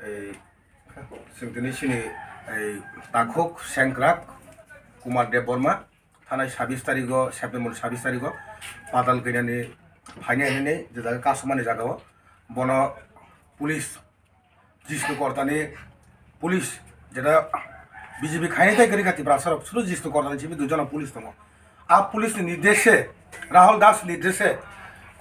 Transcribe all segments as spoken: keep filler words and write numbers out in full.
Ei, chwng tini chini ei takhuk sengkrak Kumar Debbarma thanai sabis tarigo, September sabis tarigo patal kainyani phainai hinwi je jaga kasumani jagao bono police Jisnu Kortani police jeta B J P khainai tai kwrwi kha Tiprasarok suru Jisnu Kortani simi dui jona police tongo. A police ni nirdeshe, Rahul Das nirdeshe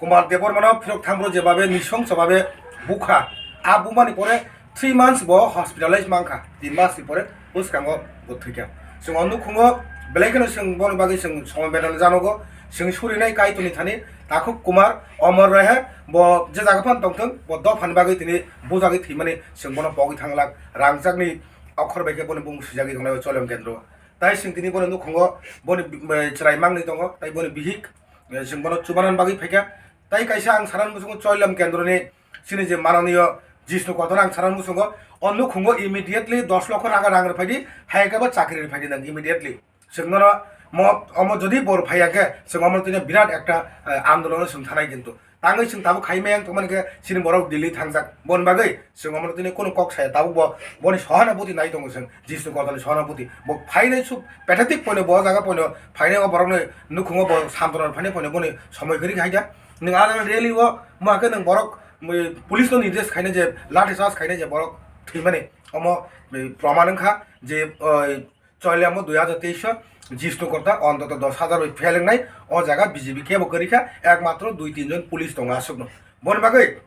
Kumar Debbarmano phirok thambro jebabe nisongsobabe bukha. A bumani pore three months bo hospitalize mankha, tin mas ni pore bwskango bo thwikha. Chwng o nukhungo belai kheno chwng bono bagwi chwng somobedana janogo, chwng surinai Kaitorni thani Takhuk Kumar Omor Rehe bo je jaga phano tongthwng, bo dophani bagwi tini bujagwi thwimani chwng bono pogwi thanglak, rangchakni okhor bai khe boni bumung swijagwi tongnai o Choilem Kendro. Tai chwng tini boni nukhungo boni bi-, eh, chwrai mangni tongo, tai boni bihik, eh, chwng bono chubanan bagwi phaikha. Tai kaisa ang sanani muchungo Choilem Kendroni chini je mananiyo Jisnu Kortano ang sanani muchungo, o nukhungo immediately dos lokho raga rang rwphaidi, hai khe bo chakri rwphaidi nang immediately. Chwng nono mo-, omo jodi bo rwphaiya khe chwng omo tini birat ekta, eh, andolon chwng thanai kintu. Tangwi chwng tabuk khai maya wng tongmani khe chini borok Delhi thangjak. Boni bagwi chwng omono tini kunu kok saya, tabuk bo boni sohanabuti nai tongo chwng, Jisnu Kortani sohanabuti. Bo phainai suk pathetic poino, bo jaga poino phainai o borokni nukhungo bo santona phainai poino boni somoi kwrwi kha haida. Nwng a jaga rally o ma khe nwng borok, mui, police no nirdesh khainai je lathi charge khainai je borok thwimani, omo, mui, proman wngkha je, oi, Choilemo dui hajar teis o Jisnu Korta ontoto dos hajar bai fail wngnai, o jaga B J P kebo kwrwi kha, ekmatro dui tin jon police tongo aswkno. Boni bagwi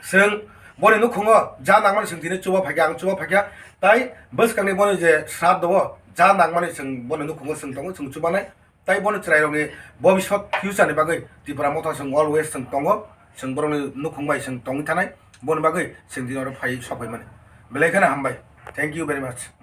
chwng boni nukhungo ja nangmani chwng tini chuba phaikha, ang chuba phaikha, tai bwskangni boni je sraddho o ja nangmani chwng boni nukhungo chwng tongo, chwng chubanai. Tai boni chwrairokni bobiswt future ni bagwi Tipra Motha chwng always chwng tongo, chwng borokni nukhung bai chwng tongwi thanai, boni bagwi chwng tini oro phai sokphaimani. Belai kheno hambai. Thank you very much.